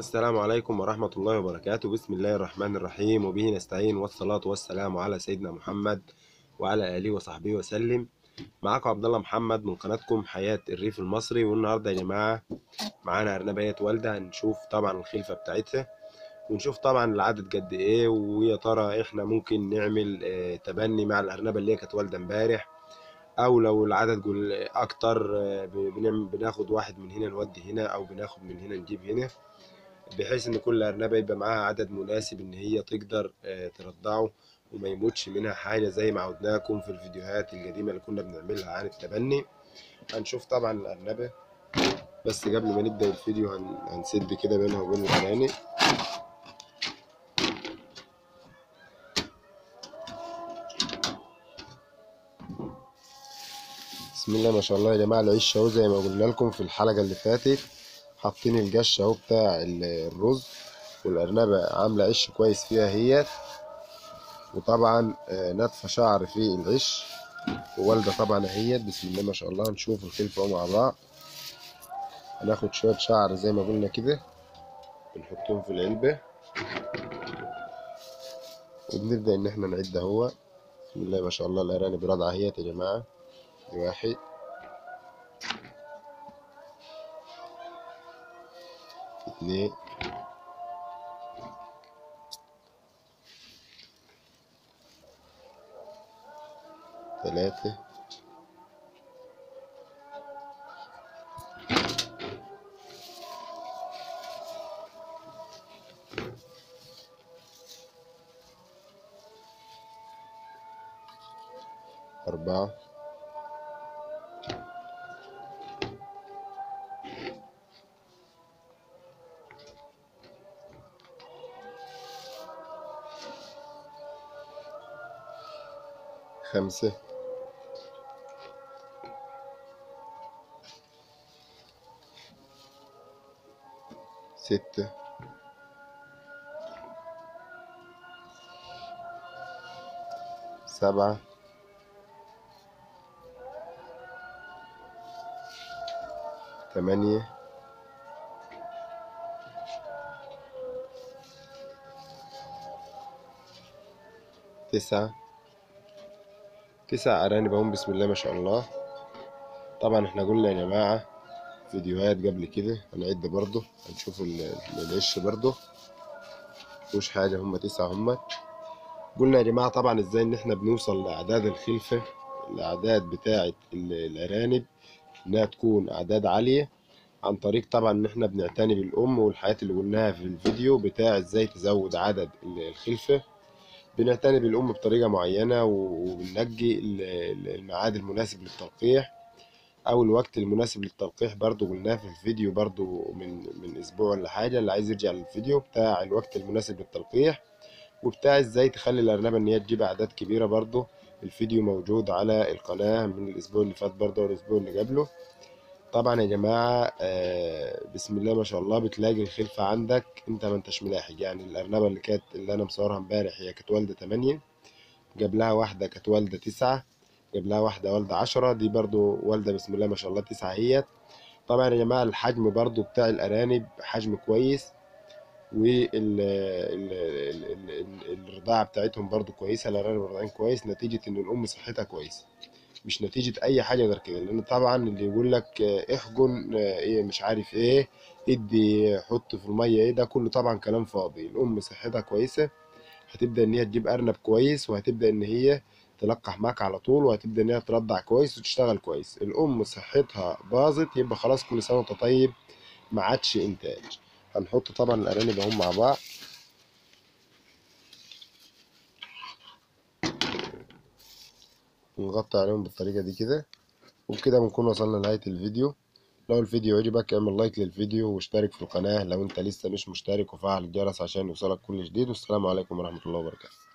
السلام عليكم ورحمة الله وبركاته. بسم الله الرحمن الرحيم، وبه نستعين، والصلاة والسلام على سيدنا محمد وعلى آله وصحبه وسلم. معاكم عبد الله محمد من قناتكم حياة الريف المصري. والنهارده يا جماعة معانا أرنبة والدة، هنشوف طبعا الخلفة بتاعتها، ونشوف طبعا العدد قد ايه، ويا ترى احنا ممكن نعمل تبني مع الأرنبة اللي هي كانت والدة امبارح، او لو العدد اكتر بناخد واحد من هنا نودي هنا، او بناخد من هنا نجيب هنا، بحيث ان كل ارنبه يبقى معاها عدد مناسب ان هي تقدر ترضعه وما يموتش منها حاجة، زي ما عودناكم في الفيديوهات القديمة اللي كنا بنعملها عن التبني. هنشوف طبعا الارنبه، بس قبل ما نبدا الفيديو هنسد كده بينها وبين الارانب. بسم الله ما شاء الله يا جماعة، العيش اهو زي ما قلنا لكم في الحلقة اللي فاتت، حاطين الجش اهو بتاع الرز، والارنبه عامله عش كويس فيها هي، وطبعا نتفه شعر في العش، ووالده طبعا اهيت. بسم الله ما شاء الله. هنشوف الخلفة اهو مع بعض. هناخد شوية شعر زي ما قلنا كده، بنحطهم في العلبة، وبنبدا ان احنا نعد اهو. بسم الله ما شاء الله، الارانب راضعه اهيت يا جماعة. واحد، اثنين، ثلاثة، أربعة، خمسة، ستة، سبعة، 8، 9، 9 أرانب اهم. بسم الله ما شاء الله. طبعا احنا قلنا يا جماعة فيديوهات قبل كده، هنعد برضه، هنشوف العش برضه مفيهوش حاجة، هم 9 هم. قلنا يا جماعة طبعا ازاي ان احنا بنوصل لأعداد الخلفة، الأعداد بتاعة الأرانب انها تكون أعداد عالية، عن طريق طبعا ان احنا بنعتني بالأم والحاجات اللي قلناها في الفيديو بتاع ازاي تزود عدد الخلفة. بنعتني بالأم بطريقة معينة، وبننجي الميعاد المناسب للتلقيح أو الوقت المناسب للتلقيح، برضو قلناه في الفيديو برضو من أسبوع ولا حاجة. اللي عايز يرجع للفيديو بتاع الوقت المناسب للتلقيح وبتاع إزاي تخلي الأرنبة إن هي تجيب أعداد كبيرة، برضو الفيديو موجود على القناة من الأسبوع اللي فات برضو والأسبوع اللي قبله. طبعا يا جماعة بسم الله ما شاء الله بتلاقي الخلفة عندك انت ما انتش ملاحق. يعني الأرنبة اللي كانت اللي انا مصورها امبارح هي كانت والدة 8، جاب لها واحدة كانت والدة 9، جاب لها واحدة والدة 10، دي برضو والدة بسم الله ما شاء الله 9 اهيت. طبعا يا جماعة الحجم برضو بتاع الأرانب حجم كويس، والرضاعة بتاعتهم برضو كويسة، الأرانب رضعين كويس نتيجة ان الأم صحتها كويسة، مش نتيجة أي حاجة غير كده. لأن طبعا اللي يقول لك احجن إيه مش عارف إيه، ادي حط في المية إيه، ده كله طبعا كلام فاضي. الأم صحتها كويسة هتبدأ إن هي تجيب أرنب كويس، وهتبدأ إن هي تلقح معاك على طول، وهتبدأ إن هي ترضع كويس وتشتغل كويس. الأم صحتها باظت يبقى خلاص كل سنة وأنت طيب، ما عادش إنتاج. هنحط طبعا الأرانب أهم مع بعض. ونغطي عليهم بالطريقة دي كده، وبكده بنكون وصلنا لنهاية الفيديو. لو الفيديو عجبك اعمل لايك للفيديو واشترك في القناة لو انت لسه مش مشترك، وفعل الجرس عشان يوصلك كل جديد. والسلام عليكم ورحمة الله وبركاته.